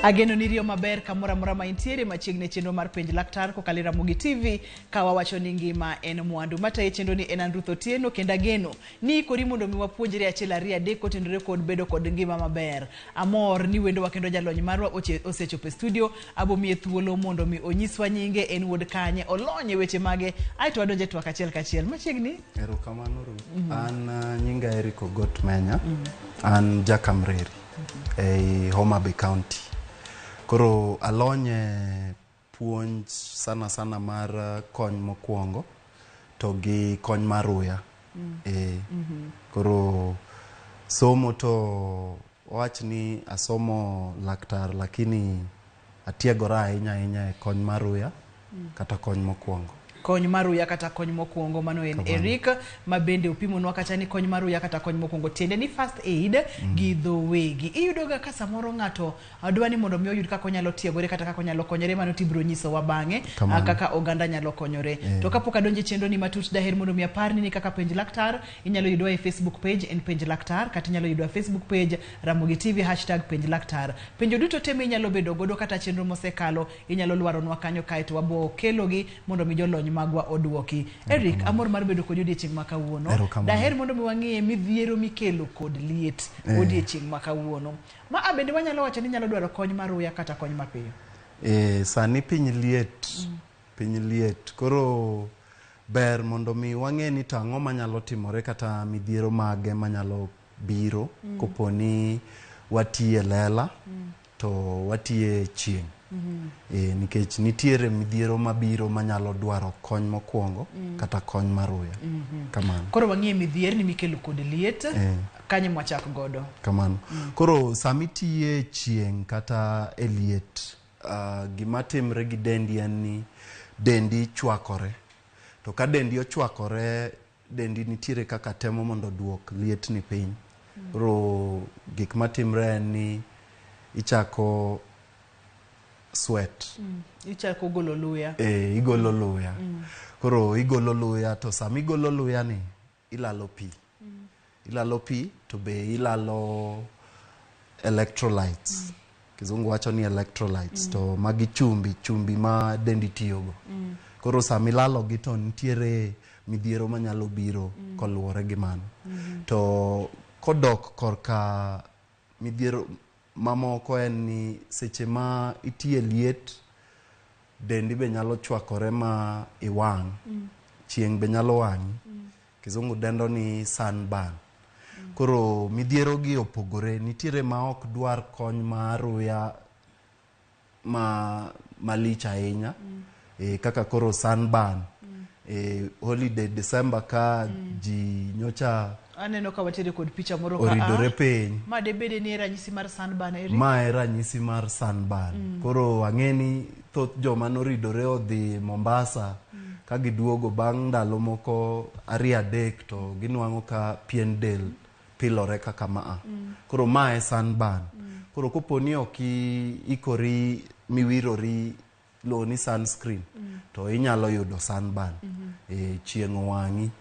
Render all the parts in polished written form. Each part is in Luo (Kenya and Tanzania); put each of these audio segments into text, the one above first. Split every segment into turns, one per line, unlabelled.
Ageno ni riyo maber kamoro amora ma intiere machiegni e chenro mar Penj Laktar kokalo e Ramogi TV ka wawacho ni ngima en mwandu. Matayo chenro ni en an Ruth Otieno kendo ageno ni ikori mondo mi wapuonjre achiel ariyo adek kotenore kod bedo kod ngima maber. Amor ni wendowa kendo jalony marwa osechopo e studio. Abo miye thuolo mondo mi onyiswa nyinge, en wuod kanye, olony e weche mage, aeto wadonje e twak achiel kachiel. Machiegni.
Erokamano Ruth. An nyinga Eric Ogot Menya. An Jakamreri ei Homa Bay County. Koro alony e puonj sana sana mar kony mokwongo to gi kony mar uya. Koro somo to wawach ni asomo laktar lakini atiegora ahinya ahinya e kony mar uya kata kony mokwongo.
Kony mar uya kata kony mokwongo, mano en Eric ma bende opimonwa kacha ni kony mar uya kata kony mokwongo tiende ni first aid gi dho wegi. Iyudo ga ka samoro ng'ato dwa ni mondo mi oyud kaka onyalo tiegore kata kaka onyalo konyore, mano tibiro nyisowa bang'e kaka oganda nyalo konyore. To kapok adonjo e chenro ni matut, daher mondo mi aparni ni kaka Penj Laktar inyalo yudwa e Facebook page en Penj Laktar, kata inyalo yudwa e Facebook page Ramogi TV hashtag Penj Laktar. Penjo duto te minyalo bedo godo kata chenro mosekalo inyalo lwaronwa kanyo kaeto wabo kelogi mondo mi jolony magwa oduoki. Eric, amor mar bedo kodi odiechieng' ma kawuono. Daher mondo mi wang'iye midhiero mikelo kod liet odiechieng' ma kawuono. Ma a bende wanyalo wacho ni nyalo dwaro kony mar uya kata kony mapiyo.
Sani piny liet, piny liet. Koro ber mondo mi wang'e ni to ang'o manyalo timore kata midhiero mage manyalo biro kopo ni watiye lela to watiye chieng'. Nikech nitiere midhiero mabiro manyalo dwaro kony mokwongo kata kony mar uya. Kamano.
Koro wang'iye midhierni mikelo kod liet, kanye mwachak godo?
Kamano. Koro sama itiye chieng' kata e liet, gima timre gi dendi en ni dendi chwakore. To ka dendi ochwakore, dendi nitiere kaka temo mondo oduok lietni piny. Koro gik matimre en ni ichako sweat.
Ichako golo luya.
Igolo luya. Koro igolo luya to sama igolo luya ni ilalo pi. Ilalo pi to be ilalo electrolytes. Kizungu wacho ni electrolytes to magi chumbi, chumbi ma dendi tiyogo. Koro sama ilalo gi to nitiere midhiero manyalo biro koluwore gi mano. To kodok korka midhiero mamoko en ni seche ma itiye liet, dendi be nyalo chwakore ma iwang'. Chieng' be nyalo wang'i. Kizungu dendo ni sunburn. Koro midhiero gi opogore. Nitiere ma ok dwar kony mar uya ma malich ahinya. Kaka koro sunburn. Holiday December ka ji nyocha
Aneno ka watiere kod picha moro ka
oridore piny.
Ma debede ni e ranyisi mar sunburn, Eric?
Ma e ranyisi mar sunburn. Koro ang'e ni thoth joma noridore odhi Mombasa ka giduogo bang' ndalo moko ariyo adek to ginwang'o ka pien del pilore kaka maa. Koro ma e sunburn. Koro kopo ni ok ikori miwirori iluongo ni sunscreen to inyalo yudo sunburn. Chieng' owang'i.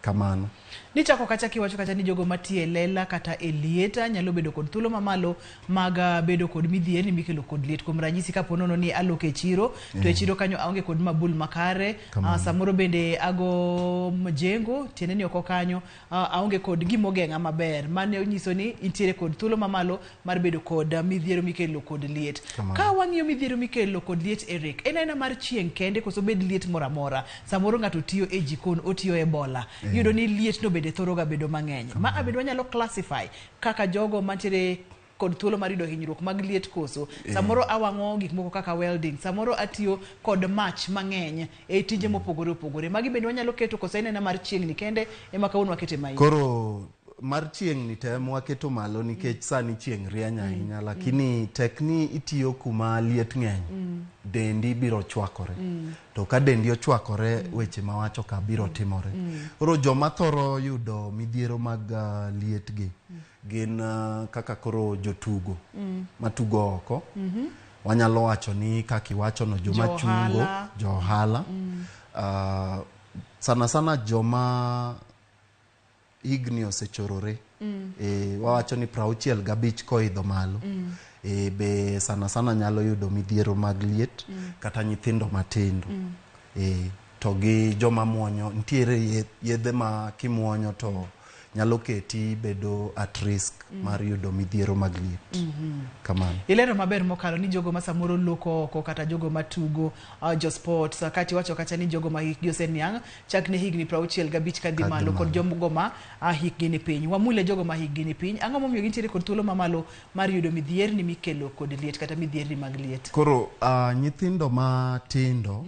Kamano.
Nichako kacha kiwacho kacha ni jogo matiyo e lela kata e liet nyalo bedo kod thuolo mamalo mag bedo kod midhierni mikelo kod liet. Kuom ranyisi kapo nono ni alok e chiro to e chiro kanyo aonge kod mabul makare, samoro bende ago mjengo, tiende ni oko kanyo aonge kod gima ogeng'a maber. Mano nyiso ni intiere kod thuolo mamalo mar bedo kod midhiero mikelo kod liet. Ka wang'iyo midhiero mikelo kod liet, Eric, en aina mar chieng' kende koso bed liet moro amora? Samoro ng'ato tiyo e jikon, otiyo e bola, iyudo ni liet no bende thoro ga bedo mang'eny. Ma bende wanyalo classify kaka jogo mantiere kod thuolo mar yudo hinyruok mag liet koso? Samoro awang'o gik moko kaka welding, samoro atiyo kod mach mang'eny e tije mopogore opogore. Magi bende wanyalo keto koso en aina mar chieng' ni kende ema kawuono wakete maino?
Koro mar chieng' ni to ema waketo malo nikech sani chieng' rieny ahinya, lakini tek ni itiyo kuma liet ng'eny, dendi biro chwakore. To ka dendi ochwakore, weche mawacho ka biro timore. Koro joma thoro yudo midhiero mag liet gi gin kaka koro jotugo matugo oko. Wanyalo wacho ni kaka iwacho no joma chungo, johala. Sana sana joma higni osechorore. Wawacho ni 65 koidho malo. Be sana sana nyalo yudo midhiero mag liet kata nyithindo matindo. To gi joma muonyo nitiere yedhe ma kimuonyo to nyalo keti bedo at risk mar yudo midhiero mag liet. Kamano.
Ilero maber mokalo ni jogo ma samoro loko oko kata jogo matugo jo sports kati wacho kacha ni jogo ma hikgi oseniang' chakne higni 65 kadhi malo kod jogo ma hikgi ni piny. Wamule jogo ma hikgi ni piny. Ang'o momiyo gintiere kod thuolo mamalo mar yudo midhierni mikelo kod liet kata midhierni mag liet?
Koro nyithindo matindo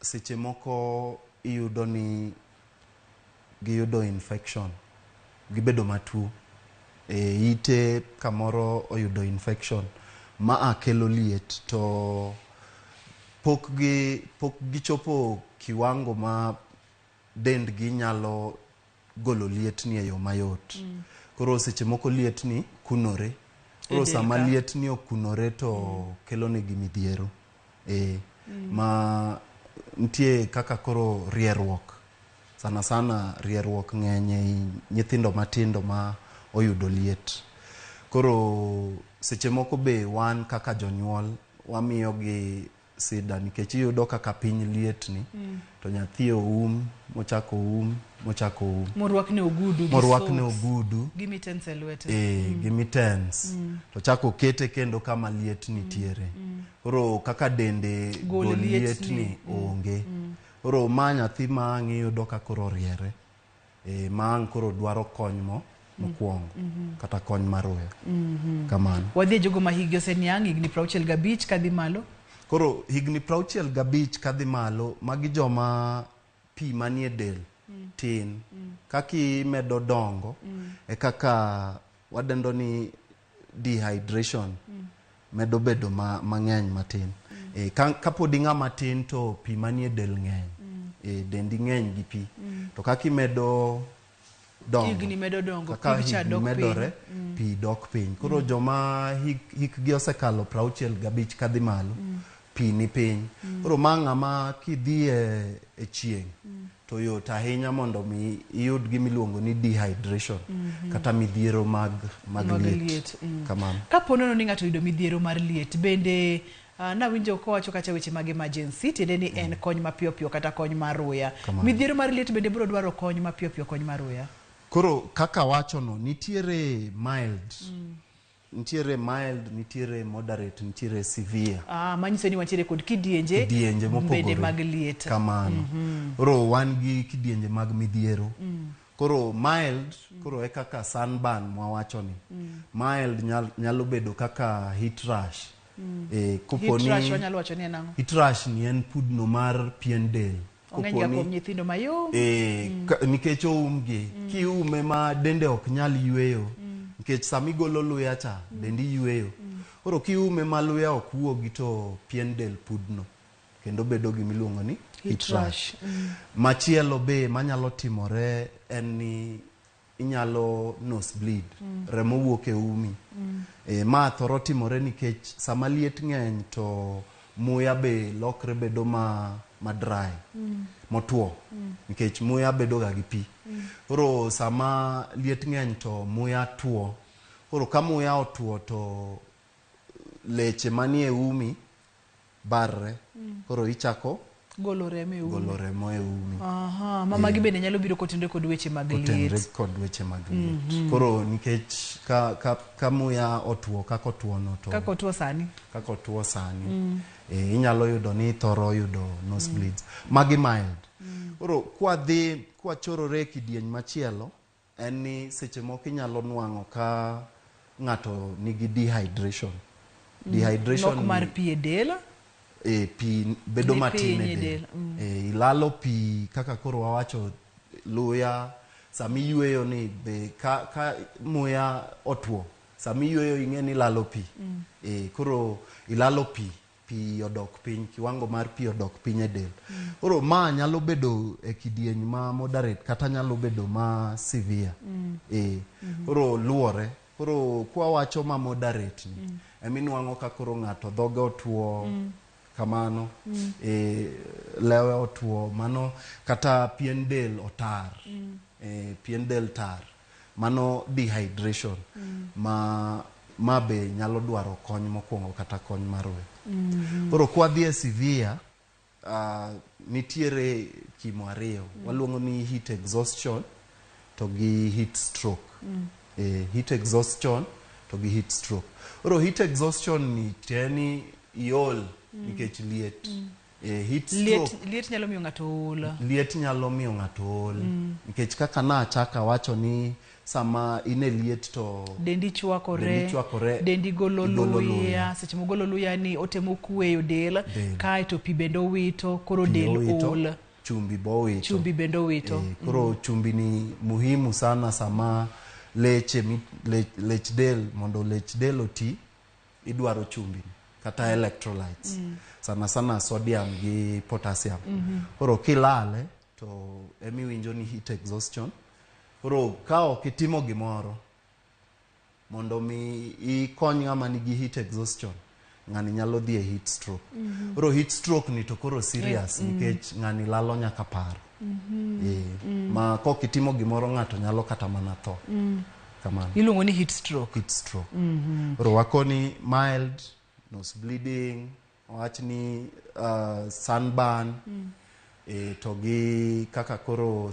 seche moko iyudo ni giyudo infection, gibedo matuo. Ite kamoro oyudo infection ma kelo liet to pok gichopo kiwango ma dendgi nyalo golo liet ni e yo mayot. Koro seche moko liet ni kunore. Koro sama liet ni okunore to kelo negi midhiero. Ma nitie kaka koro rieruok. Sana sana rieruok ng'eny e nyithindo matindo ma oyudo liet. Koro seche moko be wan kaka jonyuol wamiyo gi sida nikech iyudo kaka piny liet ni to nyathi oum mochako oum mochako oum
morwakne ogudu
morwakne ogudu
gi mitens e lwete
gi mitens to chako kete kendo kama liet nitiere. Koro kaka dende gol liet ni onge. Koro ma nyathi ma ang' iyudo ka koro riere. Ma ang' koro dwaro kony mo mokwongo kata kony mar weyo. Kamano.
Wadhi e jogo ma hikgi oseniang' higni 65 kadhi malo.
Koro higni 65 kadhi malo, magi joma pi manie del tin. Kaka imedo dongo e kaka wadendo ni dehydration medo bedo mang'eny matin. Kapod ing'ama tin to pi manie del ng'eny. Dendi ng'eny gi pi. To kaka imedo dongo,
higni medo dongo,
kaka higni medore, pi dok piny. Koro joma hikgi osekalo 65 kadhi malo, pi ni piny. Koro ma ng'ama kidhi e chieng' to yot ahinya mondo mi iyud gimiluongo ni dehydration kata midhiero mag liet. Kamano.
Kapo nono ni ng'ato oyudo midhiero mar liet, bende nawinjo kowacho kacha weche mag emergency, tiende ni en kony mapiyo piyo kata kony mar ruya. Midhiero mar liet bende biro dwaro kony mapiyo piyo, kony mar ruya.
Koro kaka wachono, nitiere mild. Nitiere mild, nitiere moderate, nitiere severe.
Manyiso ni wantiere kod kidienje
mopogore
bende mag liet.
Kamano. Koro wan gi kidienje mag midhiero. Koro mild, koro e kaka sunburn mwawacho ni. Mild nyalo bedo kaka heat rash.
Heat rash wanyalo wacho ni en ang'o?
Heat rash ni en pudno mar pien del.
Ong'eny ga kuom nyithindo mayom.
Nikech oumgi. Kiume ma dende ok nyal yweyo. Nikech sama igolo luya cha, dendi yweyo. Koro kiume ma luya ok wuogi to pien del pudno. Kendo bedo gimiluongo ni heat rash. Machielo be manyalo timore en ni inyalo nosebleed. Remo wuok e umi. Ma thoro timore nikech sama liet ng'eny to muya be lokre bedo ma dry, motwo, nikech muya bedo ga gi pi. Koro sama liet ng'eny to muya tuo. Koro ka muya otuo to leche manie umi barre. Koro ichako
golo remo e umi.
Golo remo e umi.
Magi bende nyalo biro kotenre kod weche mag liet.
Kotenre kod weche mag liet. Koro nikech ka muya otuo kaka otuo no to
kaka otuo sani.
Kaka otuo sani. Inyalo yudo ni thoro yudo nosebleeds. Magi mild. Koro kwadhi kwachorore e kidieny machielo en ni seche moko inyalo nwang'o ka ng'ato nigi dehydration. Dehydration
nok mar pi e del.
Pi bedo matin e del. Ilalo pi kaka koro wawacho luya sama iyweyo ni be ka muya otuo sama iyweyo ing'e ni ilalo pi. Koro ilalo pi, pi odok piny, kiwango mar pi odok piny e del. Koro ma nyalo bedo e kidieny ma moderate kata nyalo bedo ma severe. Koro luwore. Koro kwa wacho ma moderate ni eminwang'o ka koro ng'ato dhoge otuo kamano, lewe otuo mano, kata pien del otar, pien del tar, mano dehydration ma ma be nyalo dwaro kony mokwongo kata kony mar we. Koro kwadhi e severe, nitiere kimo ariyo. Waluongo ni heat exhaustion to gi heat stroke. Heat exhaustion to gi heat stroke. Koro heat exhaustion ni tiende ni iol nikech liet. Heat stroke,
Liet nyalo miyo ng'ato ol.
Liet nyalo miyo ng'ato ol. Nikech kaka nachako awacho ni sama in e liet to
dendi chwakore,
Dendi chwakore,
dendi golo
igolo
luya,
luya.
Seche mogolo luya ni otemo kweyo del,
Del.
Kaeto pi bende owito, koro
pi
del
owito,
ol.
Chumbi bo owito.
Chumbi bende owito.
Koro chumbi ni muhimu sana sama leche lech del, mondo lech del oti, idwaro chumbi kata electrolytes. Sana sana sodium gi potassium. Koro kilale to emiwinjo ni heat exhaustion. Koro ka ok itimo gimoro mondo mi ikony ng'ama nigi heat exhaustion, ng'ani nyalo dhi e heat stroke. Koro heat stroke ni to koro serious nikech ng'ani lalo nyaka paro. Ma kok itimo gimoro ng'ato nyalo kata mana tho. Kamano.
Iluongo ni heat stroke.
Heat stroke. Koro wakoni mild, nose bleeding, wach ni sunburn, to gi kaka koro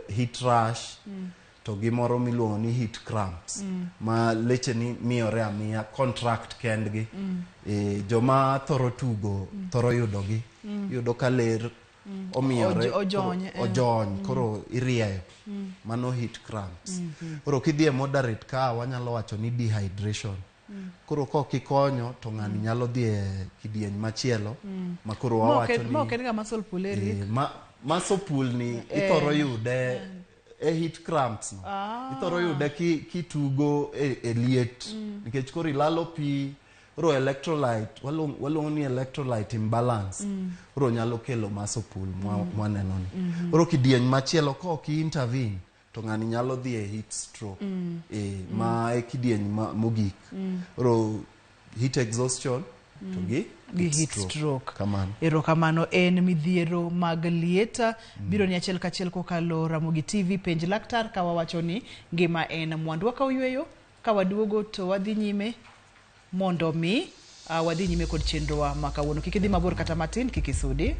heat rash, to gi moro miluongo ni heat cramps, ma leche ni miyore amiya contract kendgi. Joma thoro tugo thoro yudogi. Yudo ka ler omiyore,
Ojony,
koro ojony, koro irieyo. Mano heat cramps. Koro kidhi e moderate ka wanyalo wacho ni dehydration. Koro kok ikonyo to ng'ani nyalo dhi e kidieny machielo ma koro wawacho ni
Ma ok en ga muscle pull, Eric.
Muscle pull ni ithoro yude e heat cramps no. Ithoro yude kitugo e liet nikech koro ilalo pi, koro electrolyte waluongo ni electrolyte imbalance. Koro nyalo kelo muscle pull mwaneno ni. Koro kidieny machielo ka ok i-intervene to ng'ani nyalo dhi e heat stroke. Ma e kidieny mogik. Koro heat exhaustion to gi
Gi heat stroke.
Kamano.
Erokamano en midhiero mag liet biro ni achiel kachiel kokalo Ramogi TV penj laktar ka wawacho ni ngima en mwandu. Wakawo yweyo ka waduogo to wadhi nyime mondo mi wadhi nyime kod chenrowa ma kawuono. Kik idhi mabor kata matin, kik isudi.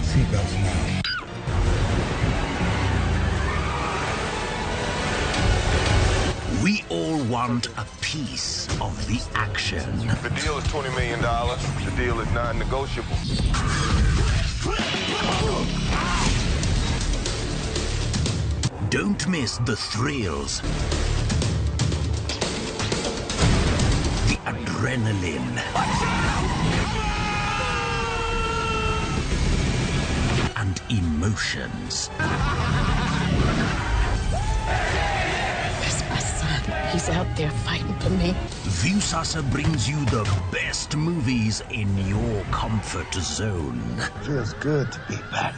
Seatbelts now.
We all want a piece of the action.
The deal is $20 million. The deal is non-negotiable.
Don't miss the thrills, the adrenaline, and emotions.
That's my son. He's out there fighting for me.
Viusasa brings you the best movies in your comfort zone.
Feels good to be back.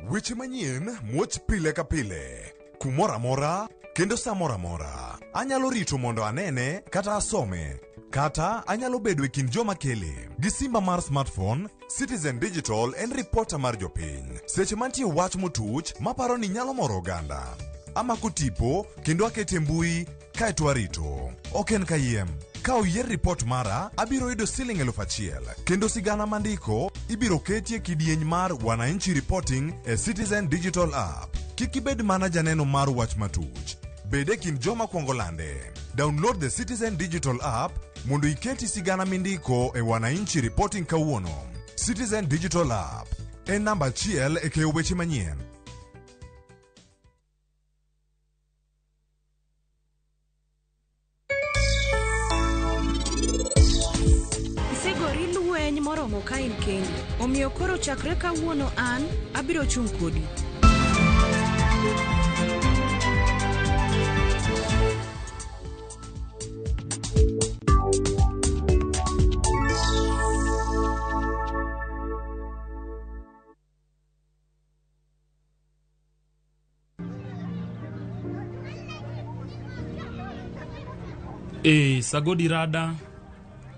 Weche manyien muoch pile ka pile, kumoro amora kendo sa moro amora. Anyalo rito mondo anene kata asome, kata anyalo bedo e kind joma kele. Gi simba mar smartphone, Citizen Digital en ripota mar jopiny. Seche mantie wach motuch maparo ni nyalo moro oganda. Amako tipo kendo akete mbui kaeto arito. Ok en kayiem. Ka oyier ripot mara, abiro yudo siling 1000. Kendo sigana mandiko ibiro ketie kidieny mar Wananchi Reporting e Citizen Digital App. Kik ibed mana janeno mar wach matuch. Bed e kind joma kwongo lande. Download the Citizen Digital App mondo iketi sigana mindiko e Wananchi Reporting kawuono. Citizen Digital App en namba achiel e keyo weche manyien.
Koro chakre kawuono an abiro chung' kodi.
Sagodi rada.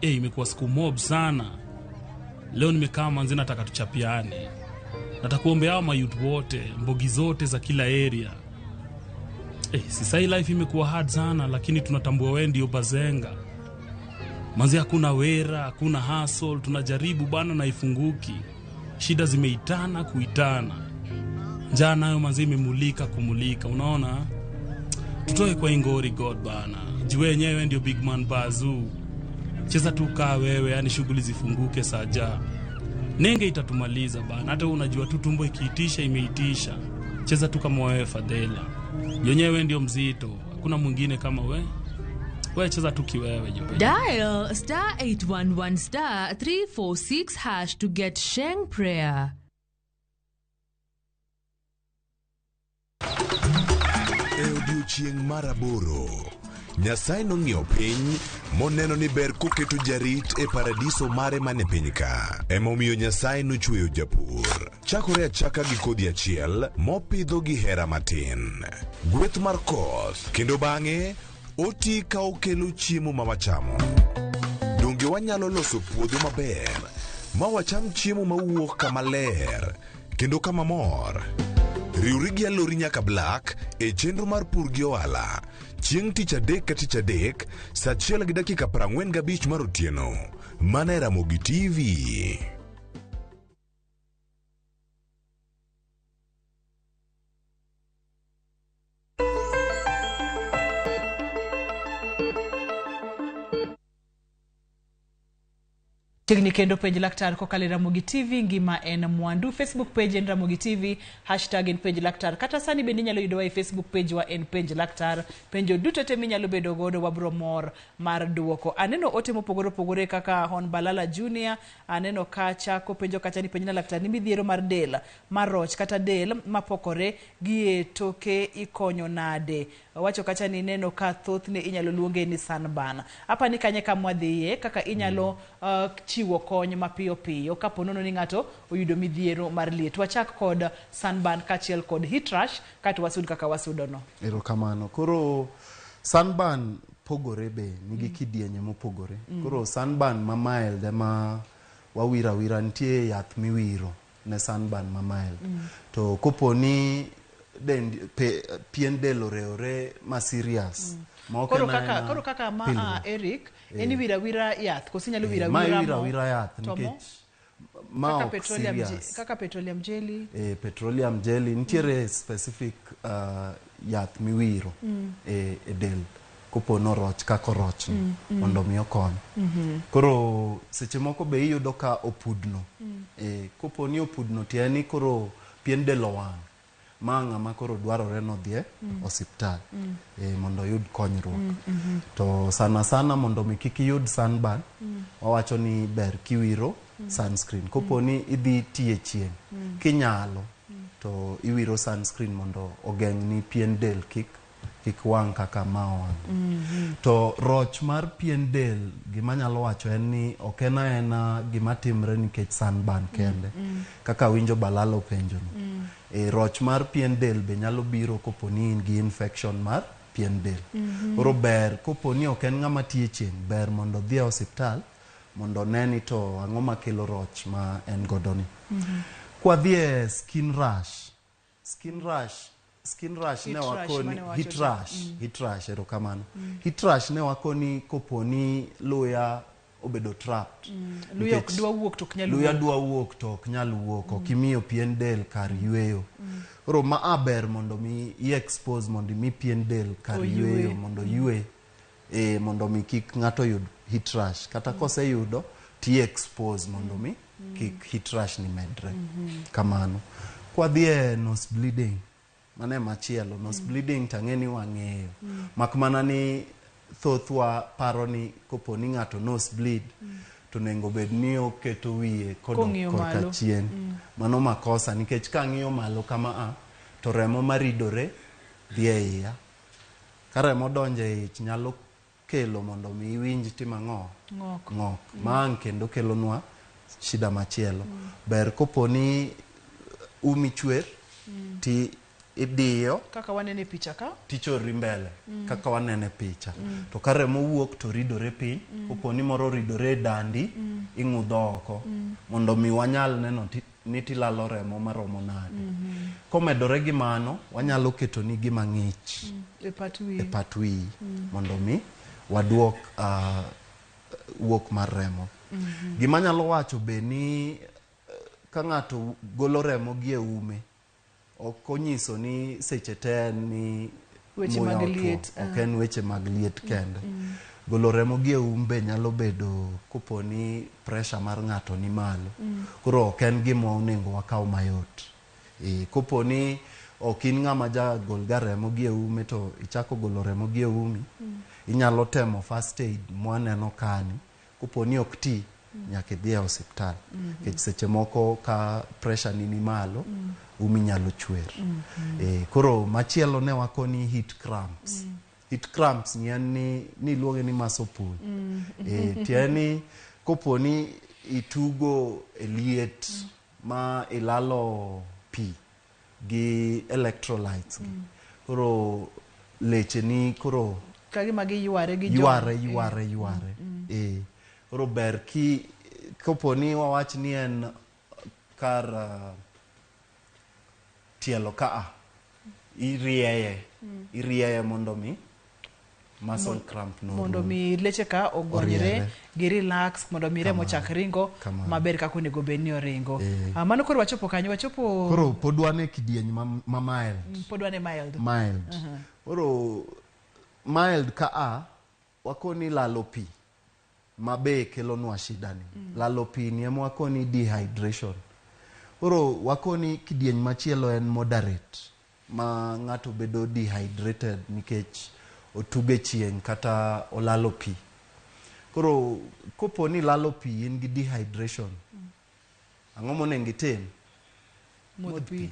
Imekuwa siku mob sana. Leo nimekaa manzi, nataka tuchapiane. Nataka kuombea hao mayouth wote, mbogi zote za kila area. Sisai life imekuwa hard sana, lakini tunatambua wewe ndio bazenga. Manzi hakuna wera, hakuna hustle, tunajaribu bana na ifunguki. Shida zimeitana kuitana. Njaa nayo manzi imemulika kumulika, unaona? Tutoe kwa ingori God bana. Jiwe yenyewe ndio big man bazoo. Cheza tu kaa wewe, yani shughuli zifunguke saja. Nenge itatumaliza bana. Hata unajua tu tumbo ikiitisha imeitisha. Cheza tu kama wewe Fadhela. Yenyewe ndio mzito. Hakuna mwingine kama wewe. Wewe cheza tu kiwewe jipe.
Dial star 811 star 346 hash to get Sheng prayer.
E odiochieng' mar 8, Nyasaye nong'iyo piny moneno ni ber koketo jarit e paradiso mare mane piny ka. Emomiyo Nyasaye nochweyo japur. Chakore achaka gi kodhi achiel mopidho gi hera matin. Gweth mar koth kendo bang'e oti ka okelo chiemo ma wachamo. Donge wanyalo loso puodho maber ma wacham chiemo mawuok kama ler kendo kama mor? Riwri gi Alori nyaka Black e chenro mar pur gi ohala chieng' tich adek ka tich adek saa 1:45 mar otieno mana e Ramogi TV.
Chiegni kendo penj laktar kokalo e Ramogi TV, ngima en mwandu. Facebook page en Ramogi TV, hashtag en penj laktar. Kata sani bende inyalo yudowa e Facebook page wa en penj laktar. Penjo duto te minyalo bedo godo wabro mor mar duoko. Aneno ote mopogore opogore kaka Hon Balala Junior, aneno kacha kopenjo kacha ni penjna laktar ni midhiero mar del mar roch kata del mapokore gi e toke ikonyo nade. Wacho kacha ni neno ka thothne inyalo luonge ni sunburn. Apa ni kanye kamwadhiye kaka inyalo chiwo kony mapiyo piyo kapo nono ni ng'ato oyudo midhiero mar liet. Wachak kod sunburn kaachiel kod heat rash kato wasud kaka wasudono.
Erokamano. Koro sunburn pogore be nigi kidienje mopogore. Koro sunburn ma mild ema wawiro awira, nitie yath miwiro ne sunburn ma mild. To kopo ni pien del orewore ma serious.
Koro kaka ma Eric, en iwiro awira yath koso inyalo wiro awira
mo? Ma iwiro awira yath nikech ma ok serious.
Kaka petroleum jelly.
Petroleum jelly nitiere specific yath miwiro e del kopo noroch kaka orochno mondo mi okony. Koro seche moko be iyudo ka opudno. Kopo ni opudno tiende ni koro pien del owang'. Ma ng'ama koro dwarore nodhi e osiptal mondo oyud konyruok. To sana sana mondo mi kik iyud sunburn, wawacho ni ber kiwiro sunscreen. Kopo ni idhi tiye chieng', kinyalo to iwiro sunscreen mondo ogeng'ni pien del kik wang' kaka ma owang'. To roch mar pien del, gima anyalo wacho en ni ok en aena gima timre nikech sunburn kende. Kaka winjo Balala openjono. Roch mar pien del be nyalo biro kopo ni in gi infection mar pien del. Koro ber kopo ni ok en ng'ama tiye chieng', ber mondo odhi e osiptal mondo one ni to ang'o makelo roch ma en godo ni. Kwadhi e skin rash, skin rash ne wakoni heat rash, erokamano. Heat rash ne wakoni kopo ni luya obedo trapped.
Luya ok dwa wuok to ok nyal wuok.
Luya dwa wuok to ok nyal wuok, ok imiyo pien del kar yweyo. Koro ma ber mondo mi i-expose mondo mi pien del kar yweyo mondo ywe, mondo mi kik ng'ato yud heat rash. Kata koseyudo ti expose mondo mi kik heat rash ni medre. Kamano. Kwadhi e nose bleeding, mano machielo, nose bleeding tang'e ni wang'eyo. Mak mana ni thothwa paro ni kopo ni ng'ato nose bleed to onego bed ni oketo wiye kodok
Kong'iyo
korka
malo.
chien. Mano makosa nikech kang'iyo malo kama a to remo maridore dhi e iya. Ka remo donjo e ich nyalo kelo mondo mi iwinj timo ang'o?
Ng'ok.
Ng'ok. Ma ang' kendo kelonwa shida machielo. Ber kopo ni umi chwer ti idiyo
Kaka waneno e picha ka.
tichorri mbele kaka waneno e picha. To ka remo wuok to ridore piny, kopo ni moro oridore e dandi, ing'udho oko mondo mi wanyal neno ni tilalo remo maromo nade. Komedore gi mano, wanyalo ketoni gima ng'ich
E pat wiyi.
e pat wiyi mondo mi waduok wuok mar remo. Gima anyalo wacho be ni ka ng'ato golo remo gi e ume, ok onyiso ni seche te en ni
Weche
muya
mag
otuo.
liet,
Ok en weche mag liet kende. Golo remo gi e um be nyalo bedo kopo ni pressure mar ng'ato ni malo. Koro ok en gima onego wakaw mayot. Kopo ni ok in ng'ama ja gol ga remo gi e ume to ichako golo remo gi e umi, inyalo temo first aid mwaneno kani. Kopo ni ok ti, nyaka idhi e osiptal. Nikech seche moko ka pressure ni ni malo, umi nyalo chwer. Koro machielo ne wakoni heat cramps. Heat cramps ni en ni iluonge ni muscle pull. Tiende ni kopo ni itugo e liet ma ilalo pi gi electrolytes gi. Koro leche ni koro
Kagima giyware gi
yware yware yware. Koro ber ki kopo ni wawach ni en kar tielo ka a irieye irieye mondo mi muscle cramp no
mondo
rum.
mi leche ka ogonyre
Oriere.
gi relax mondo mi remo chak ringo maber kaka onego bed ni oringo. Mano koro wachopo kanyo, wachopo
Koro pod wan e kidieny ma mild.
Pod wan e mild.
Mild. Koro mild ka a wakoni lalo pi ma be kelonwa shida ni. Lalo pi ni ema wakoni dehydration. Koro wakoni kidieny machielo en moderate ma ng'ato bedo dehydrated nikech otuge chieng' kata olalo pi. Koro kopo ni lalo pi in gi dehydration, ang'o monego itim?
Modh pi.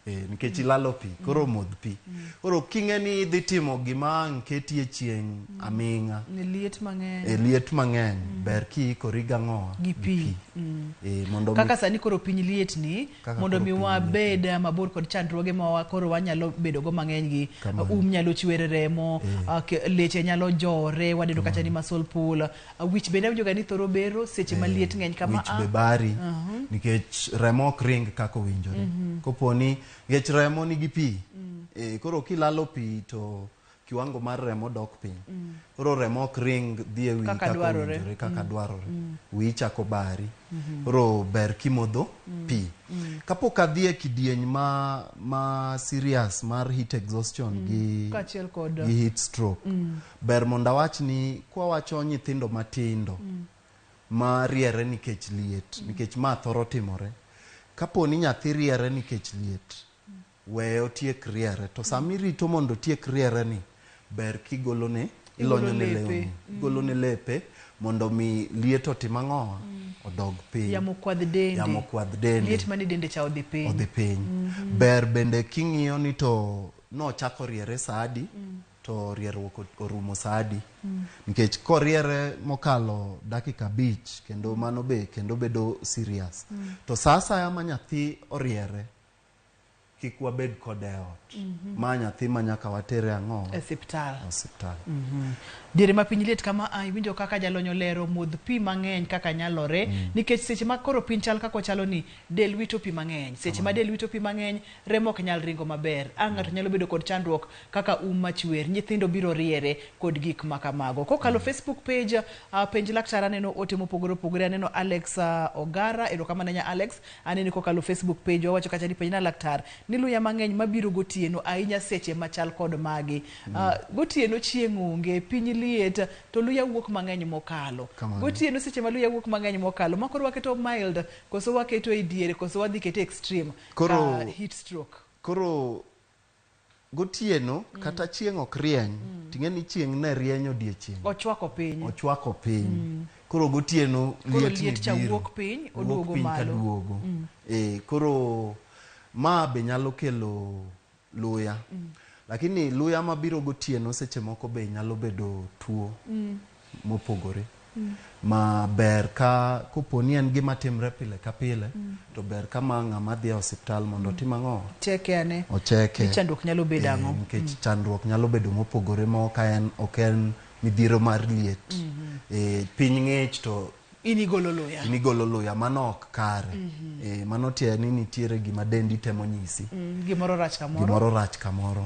Nikech ilalo pi, koro modh pi. Koro king'e ni idhi timo gima ang' keti e chieng' aming'a.
E liet mang'eny.
E liet mang'eny, ber kiikori gang'owa?
Gi pi.
Mondo
Kaka sani koro piny liet ni, mondo mi wabed mabor kod chandruoge ma koro wanyalo bedo go mang'eny gi. Nyalo chwer remo, leche nyalo jore, waneno kacha ni muscle pull, wich bende awinjo ga ni thoro bero seche ma liet ng'eny kama.
Wich be bari, nikech remo ok ring kaka owinjore. Kopo ni nikech remo nigi pi, koro kilalo pi to kiwango mar remo dok piny. Koro remo ok ring dhi e wi kaka owinjore, kaka dwarore. Wiyi chako bari. Koro ber kimodho pi. Kapok adhi e kidieny ma serious mar heat exhaustion gi heat stroke, ber mondo awach ni kwawacho nyithindo matindo ma riere nikech liet, nikech ma thoro timore. Kapo ni nyathi riere nikech liet, weye otiek riere. To sama irito mondo otiek riere ni, ber kigolone, ilonyone lewni, igolone lepe mondo mi liet otim ang'o? Odog piny.
Yamo kwadh dende.
Yamo kwadh dende.
Liet mane dende cha odhi piny.
Odhi piny. Ber bende king'iyo ni to nochako riere sa adi, to rierruok orumo sa adi. Nikech koriere mokalo dakika 5, kendo mano be kendo bedo serious. To sa asaya ma nyathi oriere, kik wabed kode e ot. Ma nyathi ma nyaka watere ang'o?
E osiptal.
Osiptal.
Diere ma piny liet kama iwinjo kaka jalony olero modh pi mang'eny kaka nyalore, nikech seche ma koro piny chal kaka ochalo ni del wito pi mang'eny. Seche ma del wito pi mang'eny, remo ok nyal ringo maber. Ng'ato nyalo bedo kod chandruok kaka um machwer, nyithindo biro riere kod gik ma kamago. Kokalo Facebook page, penj laktar aneno ote mopogore opogore, aneno Alex Ogara, erokamano nya Alex, aneno kokalo Facebook page wawacho kacha ni penj na laktar ni luya mang'eny mabiro gotieno ahinya seche machal kod magi. Gotieno chieng' onge, piny liet, to luya wuok mang'eny mokalo. Gotieno seche ma luya wuok mang'eny mokalo, ma koro waketo mild, koso waketo e diere, koso wadhi kete extreme.
Koro
heat stroke.
Koro Gotieno kata chieng' ok rieny, ting'e ni chieng' ne rieny odiechieng'.
Ochwako piny.
Ochwako piny. Koro gotieno
Koro
liet ni
liet cha
biro.
wuok piny,
Wuok
oduogo
piny
malo.
kaduogo. Koro ma be nyalo kelo luya. Lakini luya mabiro gotieno seche moko be nyalo bedo tuo mopogore. Ma ber ka koponi en gima timre pile ka pile, to ber ka ma ng'ama dhi e osiptal mondo otim ang'o?
Cheke ane.
Ocheke.
Ni chandruok nyalo bedo ang'o?
Nikech chandruok nyalo bedo mopogore ma ok en midhiero mar liet. Piny ng'ich to
In igolo luya.
In igolo luya, mano ok kare. Mano tiende ni nitiere gima dendi temo nyisi.
Gimoro rach kamoro.
Gimoro rach kamoro.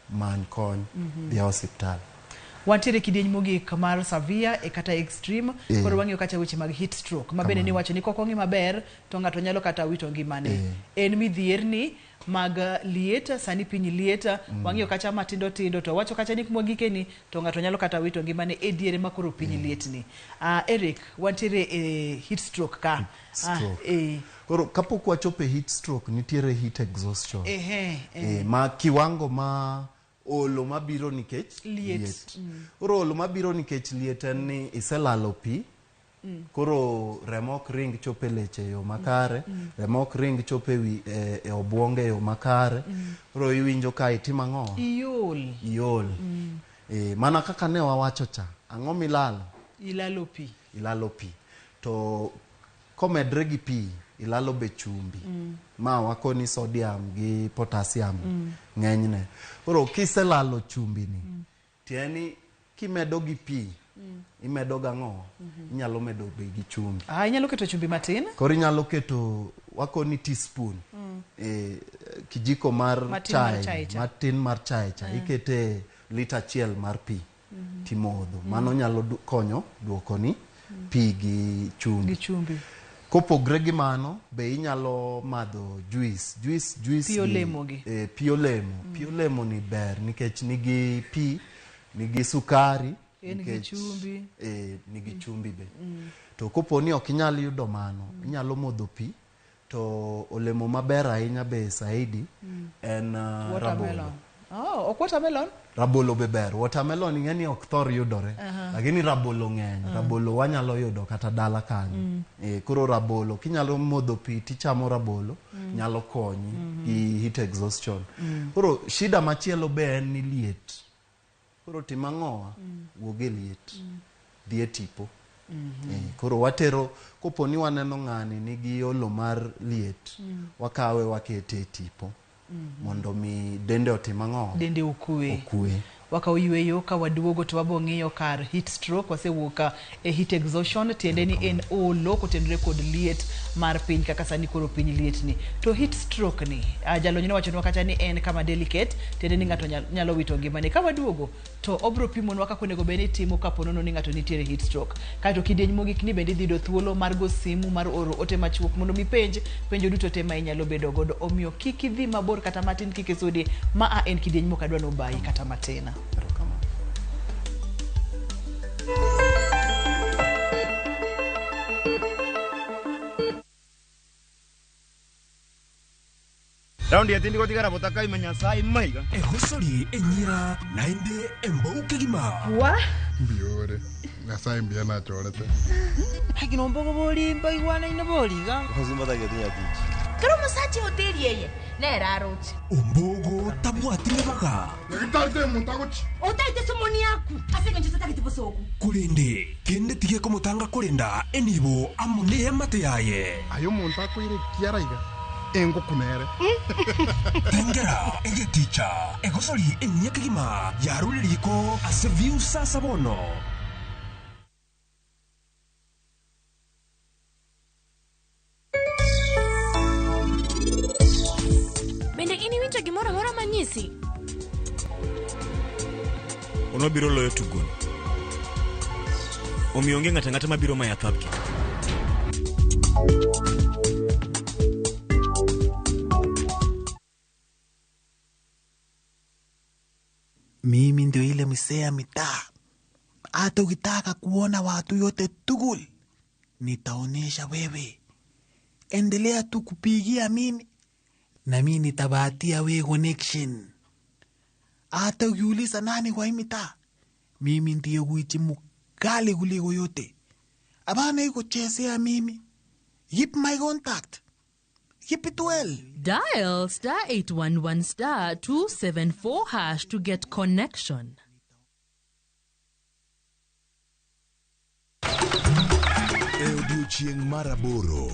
Many kony, dhi e osiptal.
Wantiere kidieny mogik mar severe e kata extreme. Koro wang'iyo kacha weche mag heat stroke ma bende niwacho ni kok ong'i maber to ng'ato nyalo kata wito ngimane. En midhierni mag liet, sani piny liet, wang'iyo kacha matindo tindo to wacho kacha ni kuma gikeni to ng'ato nyalo kata wito ngimane e diere ma koro piny liet ni. Eric, wantiere e heat stroke ka.
Koro kapok wachopo e heat stroke nitiere heat exhaustion. Ma kiwango ma olo mabiro nikech
liet.
Koro olo mabiro nikech liet en ni iselalo pi. Koro remo ok ring chopo e leche e yo makare, remo ok ring chopo e obwongo e yo makare. Koro iwinjo ka itimo ang'o?
Iol.
Iol. Mana kaka ne wawacho cha, ang'o milalo?
Ilalo pi.
Ilalo pi. To komedre gi pi, ilalo be chumbi. Ma wakoni sodium gi potassium ng'enyne. Koro kiselalo chumbi ni, tiende ni kimedo gi pi, imedo gang'o? Inyalo medo be gi chumbi.
Inyalo keto chumbi matin?
Koro inyalo keto wakoni teaspoon. Kijiko mar chai, matin mar chai cha. Ikete lita achiel mar pi timodho. Mano nyalo konyo duokoni pi gi chumbi.
Gi chumbi.
Kopogre gi mano, be inyalo madho juice. Juice
pi olemo gi.
Pi olemo. Pi olemo ni ber nikech nigi pi, nigi sukari,
nigi chumbi.
Nigi chumbi be. To koponi ok inyal yudo mano, inyalo modho pi. To olemo maber ahinya be saidi en rabolo.
Oh, ok watermelon?
Rabolo be ber. Watermelon ing'e ni ok thor yudore. Lakini rabolo ng'eny. Rabolo wanyalo yudo kata dala kanyo. Koro rabolo, kinyalo modho pi tichamo rabolo, nyalo konyi gi heat exhaustion. Koro shida machielo be en ni liet. Koro tim ang'owa, wuog e liet. Dhi e tipo. Koro watero, koponi waneno ng'ani nigi olo mar liet, wakawe wakete e tipo. Mondo mi dende otim ang'o?
Dende okwe.
Okwe.
Wakawo yweyo ka waduogo to wabo ng'iyo kar heat stroke, wasewuok e heat exhaustion, tiende ni en olo kotenore kod liet mar piny kaka sani koro piny liet ni. To heat stroke ni, jalony nowachonwa kacha ni en kama delicate, tiende ni ng'ato nyalo wito ngimane. Ka waduogo to obro pimonwa kaka onego bed ni itimo kapo nono ni ng'ato nitiere heat stroke. Kaeto kidieny mogik ni bende idhi yudo thuolo mar go simu mar oro ote machuok mondo mi penj penjo duto te ma inyalo bedo godo. Omiyo kik idhi mabor kata matin, kik isudi. Ma en kidieny mok adwa nobayi kata matin.
Raundi ya tindi gotigara botaka imenya sai maiga.
Ehosori enyira naende embouke gima.
Wa?
Mbiore. Nyasaye mbia nachorete.
Hagino mbogo bolimba igwana ina boliga.
Hozimba getinya tich.
Kero musachi hoteli yeye. Nera aroche.
Ombogo tabwatire baga.
Ngitarite muntagochi.
Otaite somoni yaku. Asenge nchita kitibosoku.
Kulinde kende tige komutanga kulinda enibo amune amate yaye.
Ayo muntakoire kiaraiga. Engo kunere.
Tengera egeticha egosori enyekigima yaruririko ase view sasa bono.
Bende in iwinjo gimoro amora manyisi?
Onobiro loyo tugono. Omiyo onge ng'ato ang'ata mabiro maya thapgi.
Mimi ndio ile msee ya mitaa. Hata ukitaka kuona watu yote tugul, nitaonesha wewe. Endelea tu kupigia mimi, na mimi nitabahatia wewe connection. Hata ukiuliza nani kwa hii mitaa, mimi ndiye gwiji mkali kuliko yote. Abana iko chezea mimi. Keep my contact. Keep it well.
Dial star 811 star 274 hash to get connection.
E odiechieng' mar aboro,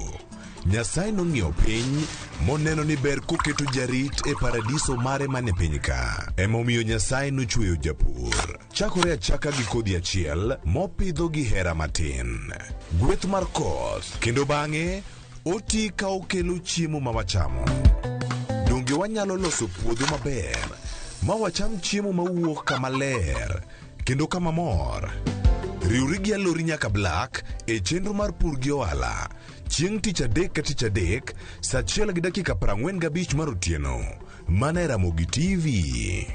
Nyasaye nong'iyo piny moneno ni ber koketo jarit e paradiso mare mane piny ka. Emomiyo Nyasaye nochweyo japur. Chakore achaka gi kodhi achiel mopidho gi hera matin. Gweth mar koth kendo bang'e oti ka okelo chiemo ma wachamo. Donge wanyalo loso puodho maber ma wacham chiemo mawuok kama ler kendo kama mor? Riwri gi Alori nyaka Black e chenro mar pur gi ohala chieng' tich adek ka tich adek saa 1:45 mar otieno mana e Ramogi TV.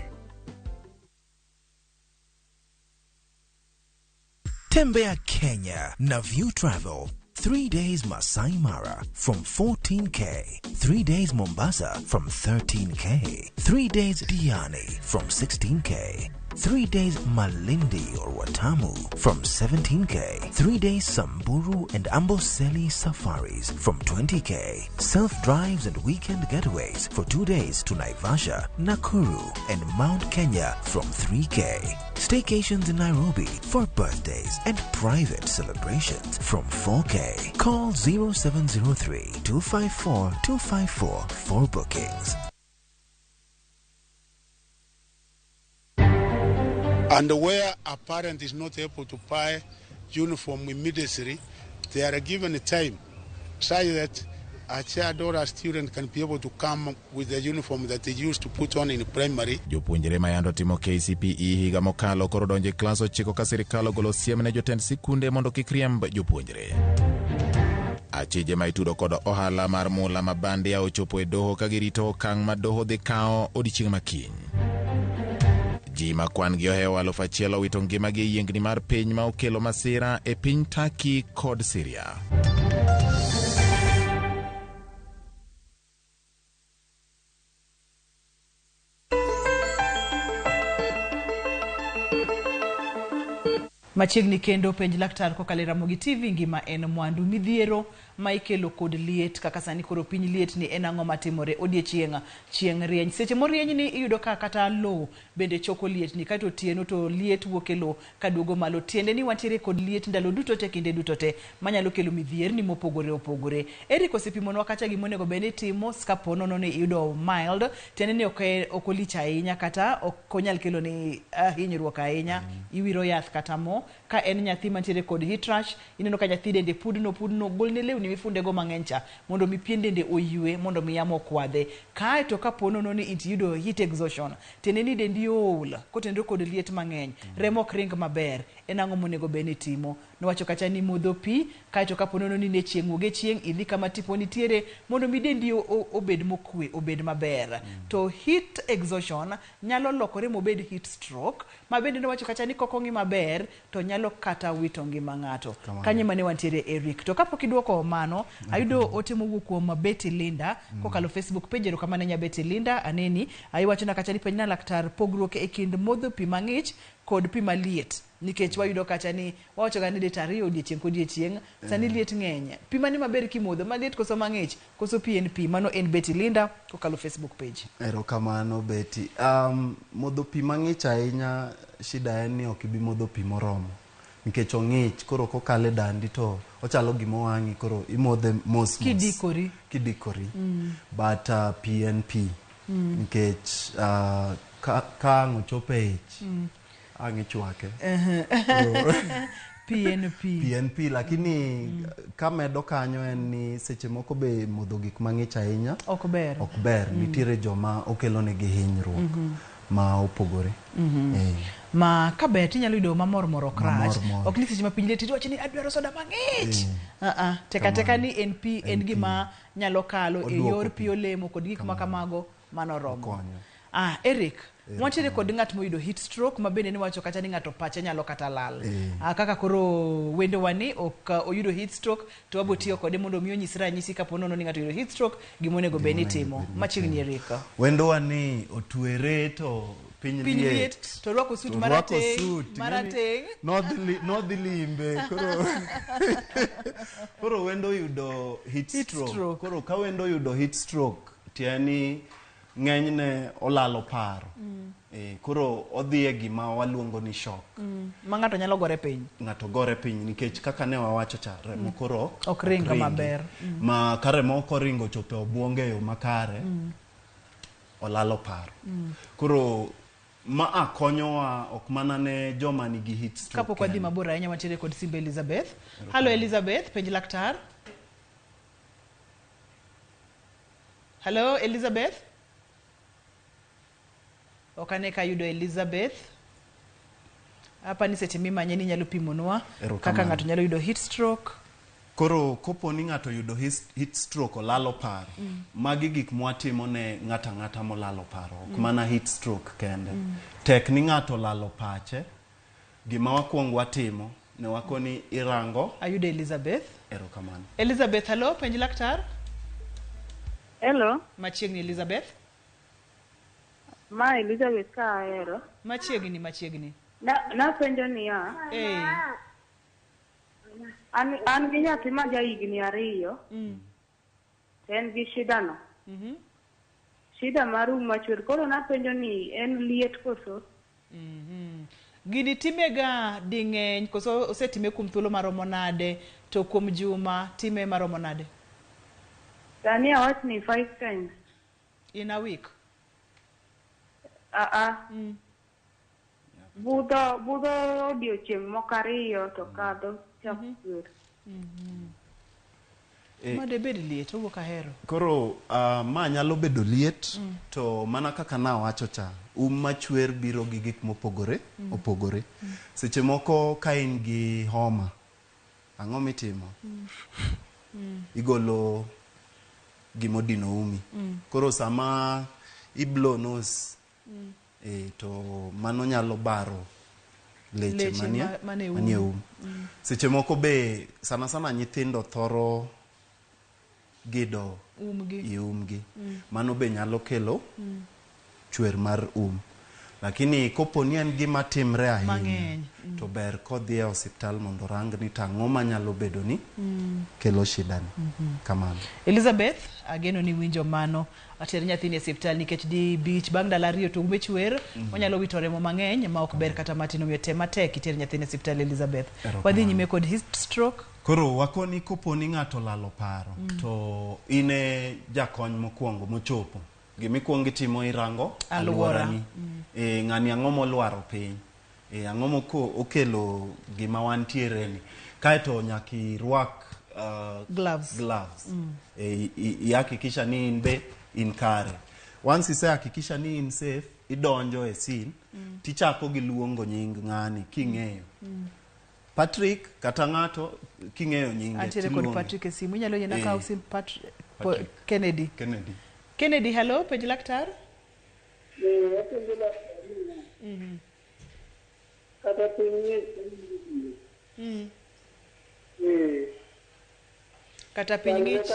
Tembea Kenya na View Travel. 3 days Masai Mara from 14K. 3 days Mombasa from 13K. 3 days Diani from 16K. 3 days Malindi or Watamu from 17K. 3 days Samburu and Amboseli safaris from 20K. Self-drives and weekend getaways for 2 days to Naivasha, Nakuru and Mount Kenya from 3K. Staycations in Nairobi for birthdays and private celebrations from 4K. Call 0703 254 254 for bookings.
And where a parent is not able to buy uniform immediately, they are given time such that a child or a student can be able to come with the uniform that they used to put on in primary.
Jopuonjre ma yando timo KCPE higa mokalo koro donjo e klas 9 ka sirikal ogolo siem ne jotend sikunde mondo kik riemb jopuonjre. Achije ma itudo kod ohala mar mula ma bandia ochopo e doho ka girito okang' ma doho dhi kawo odiechieng' ma kiny. Ji ma kwan gi ohewo 1000 owito ngimagi e yiengni mar piny ma okelo masira e piny Turkey kod Syria.
Machiegni kendo penj laktar kokalo e Ramogi TV ngima en mwandu midhiero ma ikelo kod liet kaka sani koro piny liet ni en ang'o matimore odiechieng' chieng' rieny. Seche morieny ni iyudo ka kata lowo bende choko liet ni kaeto otieno to liet wuok e lowo kaduogo malo. Tiende ni wantiere kod liet ndalo duto te kinde duto te manyalo kelo midhierni mopogore opogore. Eric osepimonwa kacha gima onego bed ni itimo kapo nono ni iyudo mild, tiende ni ok olich ahinya kata ok onyal kelo ni hinyruok ahinya. Iwiro yath kata mo. Ka en nyathi mantiere kod heat rash, ineno ka nyathi dende pudno pudno, golne lewni mifundego mang'eny cha mondo mi pien dende oywe mondo mi yamo okwadhe. Kaeto kapo nono ni iyudo heat exhaustion, tiende ni dendi ool kotenore kod liet mang'eny, remo ok ring maber, en ang'o monego bed ni itimo? Nowacho kacha ni modho pi, kaeto kapo nono ni ne chieng' wuog e chieng', idhi kama tipo nitiere mondo mi dendi obed mokwe, obed maber. To heat exhaustion nyalo lokore mobed heat stroke, ma bende nowacho kacha ni kok ong'i maber to nyalo kata wito ngima ng'ato. Kanyo mane wantiere Eric. To kapok iduoko mano, ayudo ote mowuok kuom Betty Linda kokalo Facebook page. Erokamano nya Betty Linda, aneni. Iwachona kacha ni penjna laktar pogruok e kind modho pi mang'ich kod pi maliet. Nikech wayudo kacha ni wawacho ga ni lita 2 odiechieng' kodiechieng', sani liet ng'eny. Pi mane maber kimodho, maliet koso mang'ich, koso pi en pi? Mano en Betty Linda kokalo Facebook page.
Erokamano Betty. Modho pi mang'ich ahinya, shida en ni ok ibi modho pi moromo. Nikech ong'ich, koro kokalo e dandi to ochalo gima owang'i, koro imodhe mos mos.
Kidikori.
Kidikori. But pi en pi. Nikech ka ang' ochopo e ich, ang' ichwake.
Pi en pi.
Pi en pi, lakini kamedo kanyo en ni seche moko be modho gik mang'ich ahinya
ok ber.
Ok ber. Nitiere joma okelo negi hinyruok ma opogore.
Ma kaber tinyalo yudo mamor mor ok rach.
Mamor mor.
Ok ni seche ma piny liet iwacho ni adwaro soda mang'ich. Teka teka ni en pi, en gima nyalo kalo e yor pi olemo kod gik ma kamago mano romo. Eric, wantiere kod ng'at moyudo heat stroke ma bende niwacho kacha ni ng'ato pache nyalo kata lal. Kaka koro wendowa ni ok oyudo heat stroke to wabo tiyo kode mondo mi onyis ranyisi kapo nono ni ng'ato oyudo heat stroke gima onego bed ni timo. Machiegni Eric.
Wendowa ni otwere to piny
Piny
liet
liet to orwako suit
To orwako
marateng'
suit, ing'eni
marateng'.
Nodhi limbe koro koro wendo yudo heat stroke. Koro ka wendo yudo heat stroke tiende ni ng'enyne olalo paro. Koro odhi e gima waluongo ni shock.
Ma ng'ato nyalo gore piny.
Ng'ato gore piny nikech kaka ne wawacho cha remo koro
Ok ring
ringi.
maber.
Ma ka remo ok oringo chopo e obwongo e yo makare olalo paro. Koro maa konyowa ok mana ne joma nigi heat stroke
Kapok wadhi
kende.
mabor ahinya wantiere kod simbe Elizabeth. Hallo Elizabeth, penj laktar. Hallo Elizabeth. Ok ane ka ayudo Elizabeth. Apa ni seche mimanye ni inyalo pimonwa kaka
Erokamano.
ng'ato nyalo yudo heat stroke.
Koro kopo ni ng'ato yudo heat stroke olalo paro, magi gik mwatimo ne ng'ato ang'ata molalo paro, ok mana heat stroke kende. Tek ni ng'ato olalo pache, gima wakwongo watimo ne wakoni irango.
Ayudo Elizabeth.
Erokamano.
Elizabeth, hello, penj laktar.
Hello.
Machiegni Elizabeth.
Ma Elizabeth ka ahero.
Machiegni, machiegni.
Napenjo niya. An gi nyathi ma ja higni 2. To en gi shida no. Shida mar um machwer. Koro napenjo ni en liet koso?
Gini timega ding'eny koso osetime kuom thuolo maromo nade to kuom juma time maromo nade?
Sani awach ni 5 times.
In a week?
Budho odiochieng' moko 2 to kadho chak chwer.
Ma debed liet, owuok ahero.
Koro ma nyalo bedo liet to mana kaka nawacho cha, machwer biro gi gik mopogore opogore. Seche moko ka in gi homa, ang'o mitimo? Igolo gimodino umi. Koro sama i blow nose, to mano nyalo baro leche manie um. Seche moko be sana sana nyithindo thoro gido i umgi. Mano be nyalo kelo chwer mar um. Lakini kopo ni en gima timre ahinya, to ber kodhi e osiptal mondo orang ni to ang'o manyalo bedo ni kelo shida ni. Kamano.
Elizabeth, ageno ni winjo mano. Ater nyathini e osiptal nikech di bich bang' ndalo 2 to ume chwer, onyalo wito remo mang'eny ma ok ber kata matin, omiyo tem matek iter nyathini e osiptal Elizabeth. Wadhi nyime kod heat stroke.
Koro wakoni kopo ni ng'ato olalo paro, to in e jakony mokwongo mochopo. Gimikwongo itimo irango alworani. Ng'ani ang'o molwaro piny? Ang'o mokelo gima wantiere ni? Kaeto nyaka irwak
gloves.
Ihakikisha ni in be in kare. Once isehakikisha ni in safe, idonjo e scene, tichako gi luongo nying ng'ani king'eyo. Patrick kata ng'ato king'eyo nyinge.
Antiere kod Patrick e simu, inyalo yiena kaw sim Kennedy.
Kennedy.
Kennedy, hello, penj laktar.
Kata piny ng'ich.
Kata piny ng'ich.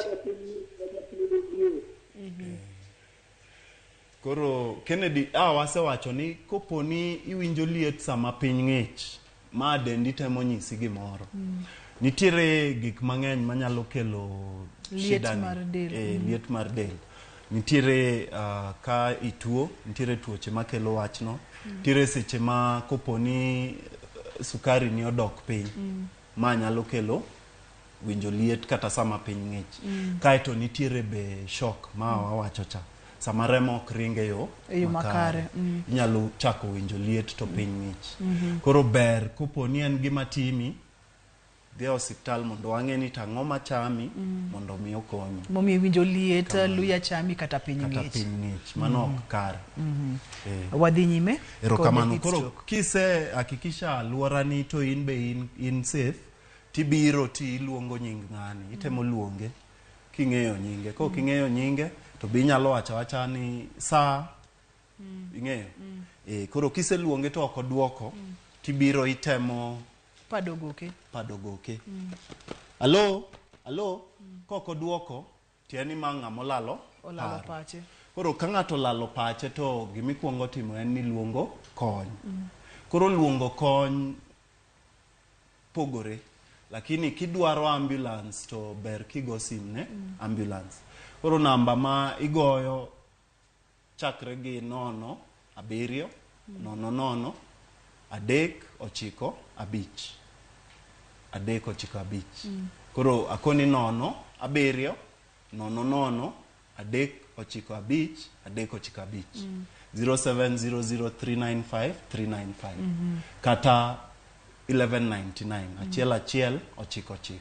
Koro Kennedy, wasewacho ni kopo ni iwinjo liet sama piny ng'ich, ma dendi temo nyisi gimoro. Nitiere gik mang'eny manyalo kelo
liet mar del.
Liet mar del. Nitiere ka ituo, nitiere tuoche makelo wachno. Nitiere seche ma kopo ni sukari ni odok piny, ma nyalo kelo winjo liet kata sama piny ng'ich. Kaeto nitiere be shock ma wawacho cha. Sama remo ok ring e yo
makare,
inyalo chako winjo liet to piny ng'ich. Koro ber kopo ni en gima timi, dhi e osiptal mondo wang'e ni to ang'o machami mondo mi okonyi.
Momiyo iwinjo liet, luya chami kata piny ng'ich.
Kata piny ng'ich, mano ok kare.
Wadhi nyime.
Erokamano. Koro kise hakikisha alworani to in be in safe, tibiro ti iluongo nying ng'ani, itemo luonge king'eyo nyinge. Kok ing'eyo nyinge, to be inyalo wacho awacha ni saa, ing'eyo. Koro kiseluonge to ok oduoko, tibiro itemo
pado goke.
Pado goke. Alo, alo, kok oduoko, tiende ni ma ng'ama olalo
Olalo pache.
Koro ka ng'ato olalo pache to gimikwongo timo en ni luongo kony. Koro luongo kony pogore, lakini kidwaro ambulance to ber kigo sim ne ambulance. Koro namba ma igoyo chakre gi 0 7 0 0 3 9 5 3 9 5. Koro akoni 0 7 0 0 3 9 5 3 9 5. 0700395395. Kata 1199 1 1 9 9.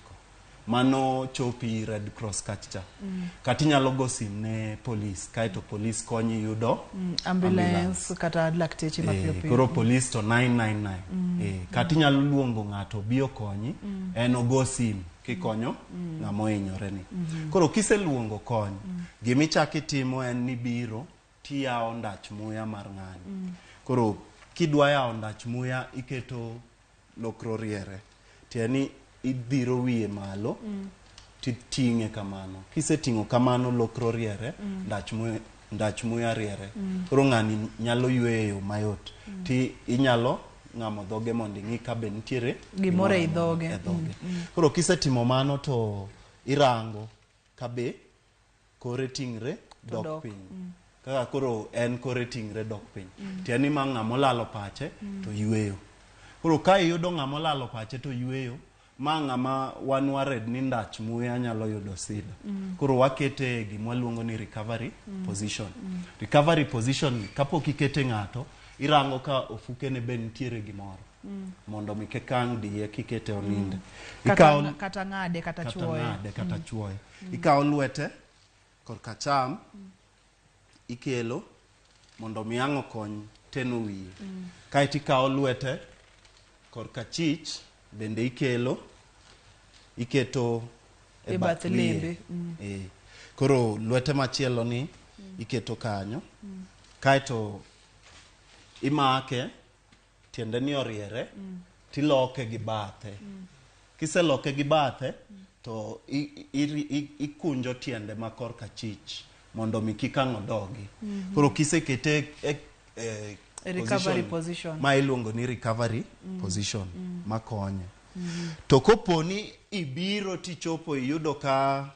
Mano chopi Red Cross kacha. Kata inyalo go sim ne polis, kaeto polis konyi yudo
ambulance kata lakteche mapiyo piyo.
Koro polis to 999. Kata inyalo luongo ng'ato obi okonyi, en ogo sim kikonyo ng'ama ohinyore ni. Koro kiseluongo kony, gimichako itimo en ni biro tiyawo ndach muya mar ng'ani. Koro kidwa yawo ndach muya iketo lokro riere. Tiende ni idhiro wiye malo titing'e kamano. Kiseting'o kamano lokro riere, ndach muya riere. Koro ng'ani nyalo yweyo e yo mayot. Ti inyalo ng'amo dhoge mondo ing'i ka be nitiere
gimoro ei dhoge.
E dhoge. Koro kisetimo mano to irango ka be kore ting're dok piny. Kaka koro en kore ting're dok piny. Tiende ni ma ng'ama olalo pache to yweyo. Koro ka iyudo ng'ama olalo pache to yweyo, ma ng'ama wan worried ni ndach muya nyalo yudo sida. Koro wakete e gima waluongo ni recovery position. Recovery position kapok ikete ng'ato, irango ka ofukene be nitiere gimoro. Mondo mi kik ang' diye kikete oninde.
Kata ng'ade kata chuoye.
Kata ng'ade kata chuoye. Ikawo lwete korka acham, ikelo mondo mi ang' okony teno wiye. Kaeto ikawo lwete korka achich bende ikelo iketo e bath lembe. Koro lwete machielo ni iketo kanyo. Kaeto imake tiende ni oriere tiloke gi bathe. Kiseloke gi bathe to ikunjo tiende ma korka achich mondo mi kik ang' odogi. Koro kisekete e
recovery position
ma iluongo ni recovery position makonye. To kopo ni ibiro tichopo iyudo ka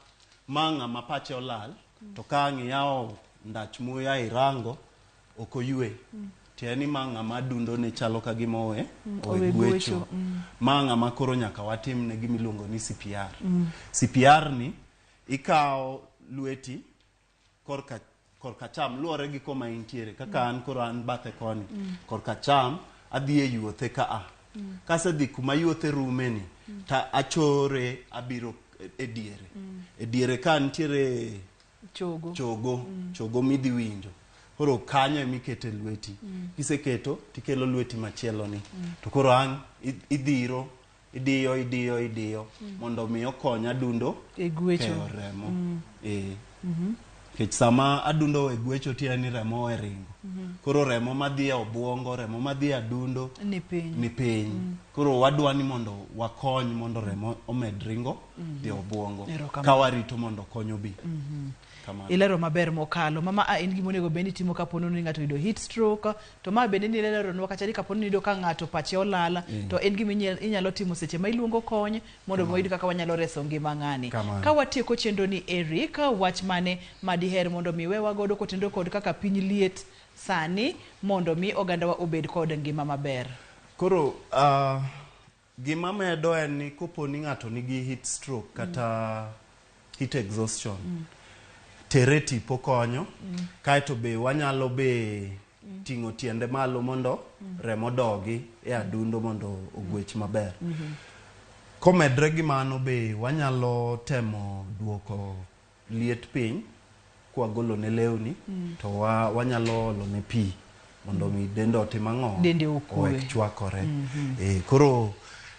ma ng'ama pache olal, to ka ang' iyawo ndach muya irango ok oywe. Tiende ni ma ng'ama adundo ne chalo ka gima owe gwecho. Ma ng'ama koro nyaka watimne gima iluongo ni CPR. CPR ni ikawo lweti korka acham luwore gi koma intiere. Kaka an koro an bathe koni. Korka acham adhi e yuothe ka a. Kasedhi kuma yuothe rume ni, ta achore abiro e diere. E diere ka nitiere chogo. Chogo midhi winjo. Koro kanyo emikete lweti. Kiseketo tikelo lweti machielo ni. To koro ang' idhiro, idiyo, idiyo, idiyo mondo mi okony adundo
e gwecho.
Keyo remo. Nikech sama adundo e gwecho tiende ni remo owe ringo. Koro remo madhi e obuongo, remo madhi e adundo
ni piny.
Ni piny. Koro wadwa ni mondo wakony mondo remo omed ringo dhi e obuongo. Ka warito mondo kony obi.
Ilero maber mokalo. Mama a en gima onego bed ni itimo kapo ni ng'ato oyudo heat stroke, to ma bende ni ileronwa kacha ni kapo ni iyudo ka ng'ato pache olal, to en gima inyalo timo seche ma iluongo kony mondo wayud kaka wanyalo reso ngima ng'ani. Ka watieko chenro ni Eric, wach mane ma diher mondo mi wewa godo kotenore kod kaka piny liet sani mondo mi ogandawa obed kod ngima maber?
Koro gima medo en ni kopo ni ng'ato nigi heat stroke kata heat exhaustion, tere tipo konyo. Kaeto be wanyalo be ting'o tiende malo mondo remo dogi e adundo mondo ogwech maber. Komedre gi mano be wanyalo temo duoko liet piny kwagolo ne lewni, to wanyalo olo ne pi mondo mi dende otim ang'o?
Dende okwe.
Owek chwakore. Koro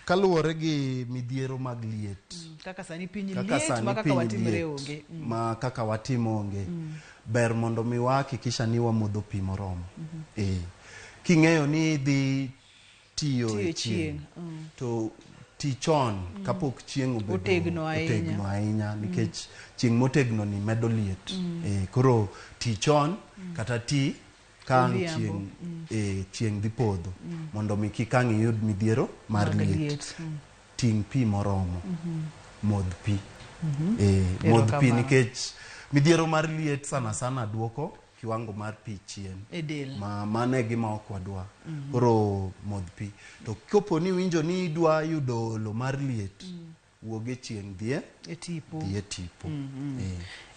kaluwore gi midhiero mag liet,
Kaka sani piny liet ma kaka watimre onge.
Ma kaka watimo onge. Ber mondo mi wahakikisha ni wamodho pi moromo. King'eyo ni idhi tiyo e chieng', to Ti chon kapok chieng' obedo
Otegno ahinya.
otegno ahinya nikech chieng' motegno ni medo liet. Koro ti chon kata ti ka ang'
Odhiambo.
chieng' chieng' dhi podho mondo mi kik ang' iyud midhiero mar
Mag
liet.
liet.
Ting' pi moromo. Modh pi. Modh pi
Erokamano.
nikech midhiero mar liet sana sana duoko kiwango mar pi chien.
E del.
Ma mano e gima ok wadwa. Koro modh pi. To kopo ni iwinjo ni idwa yudo olo mar liet, wuog e chieng' dhie
E tipo.
dhi e tipo.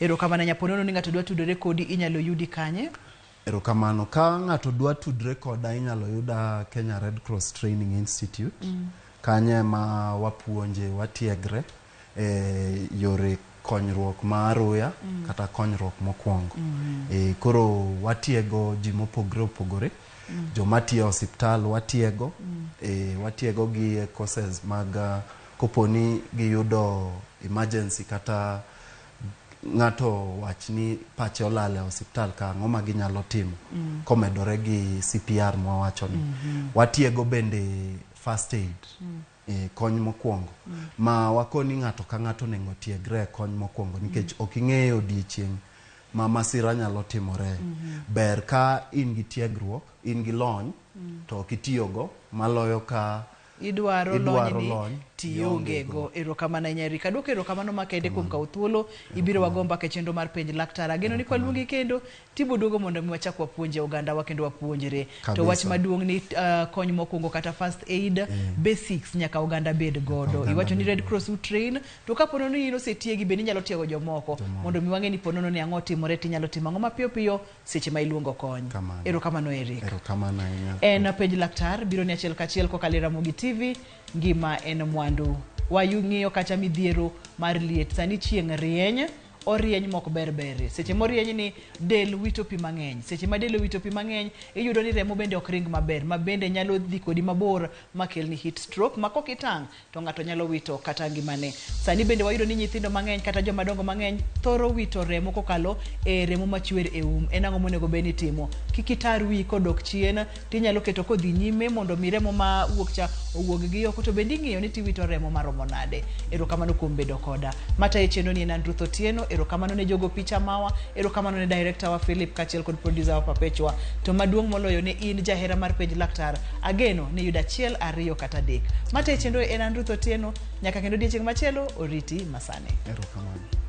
Erokamano nyaponono ni ng'ato dwa tudore kodi inyalo yudi kanye?
Erokamano. Ka ng'ato dwa tudre koda inyalo yuda Kenya Red Cross Training Institute. Kanyo ema wapuonje, watiegre e yore konyruok ma aruya kata konyruok mokwongo. Koro watiego ji mopogre opogore. Joma tiyo e osiptal watiego. Watiego gi e courses mag kopo ni giyudo emergency kata ng'ato wach ni pache olal e osiptal ka ang'o ma ginyalo timo komedore gi CPR mwawacho ni. Watiego bende first aid. Kony mokwongo ma wakoni ng'ato ka ng'ato onego otiegre e kony mokwongo nikech ok ing'eyo odiechieng' ma masira nyalo timore. Ber ka in gi tiegruok, in gi lony to ok itiyogo maloyo ka
Idwaro
idwaro
lony
lony
ni tionge go. Erokamano ahinya Eric. Aduoko erokamano makende kuom kawo thuolo ibiro wago mbaka e chenro mar penj laktar. Ageno ni kwaluongi kendo tibo duogo mondo mi wachak wapuonje oganda wa kendo wapuonjre. To wach
Kabisa.
maduong' ni kony mokwongo kata first aid basics nyaka oganda bed godo.
Oganda
Iwacho ni
bed
Red Cross utrain to kapo nono ni in osetiegi bende inyalo tiego jomoko mondo mi wang'e ni po nono ni ang'o otimore tinyalo timo ang'o mapiyo piyo seche ma iluongo kony.
Kamano.
Erokamano Eric.
Erokamano ahinya.
En penj laktar biro ni achiel kachiel kokalo e Ramogi TV. Ngima en mwandu. Wayung'iyo kacha midhiero mar liet. Sani chieng' rieny, orieny mok ber ber. Seche morieny ni del wito pi mang'eny. Seche ma del owito pi mang'eny, iyudo ni remo bende ok ring maber, ma bende nyalo dhi kodi mabor makelni heat stroke, ma kok itang' to ng'ato nyalo wito kata ngimane. Sani bende wayudo ni nyithindo mang'eny kata joma dongo mang'eny thoro wito remo kokalo e remo machwer e um. En ang'o monego bed ni itimo? Kik itar wiyi kodok chien, tinyalo keto kodhi nyime mondo mi remo mawuok cha owuog gi oko, to bende ing'iyo ni tiwito remo maromo nade. Erokamano kuom bedo koda. Matayo chenro ni en Andrew Otieno, erokamano ne jogo picha mawa, erokamano ne director wa Philip kaachiel kod producer wa Perpetua. To maduong' moloyo ne in jahera mar penj laktar, ageno ni yudo 1, 2 kata 3. Matayo chenro en Andrew Otieno, nyaka kendo odiechieng' machielo, oriti masani.
Erokamano.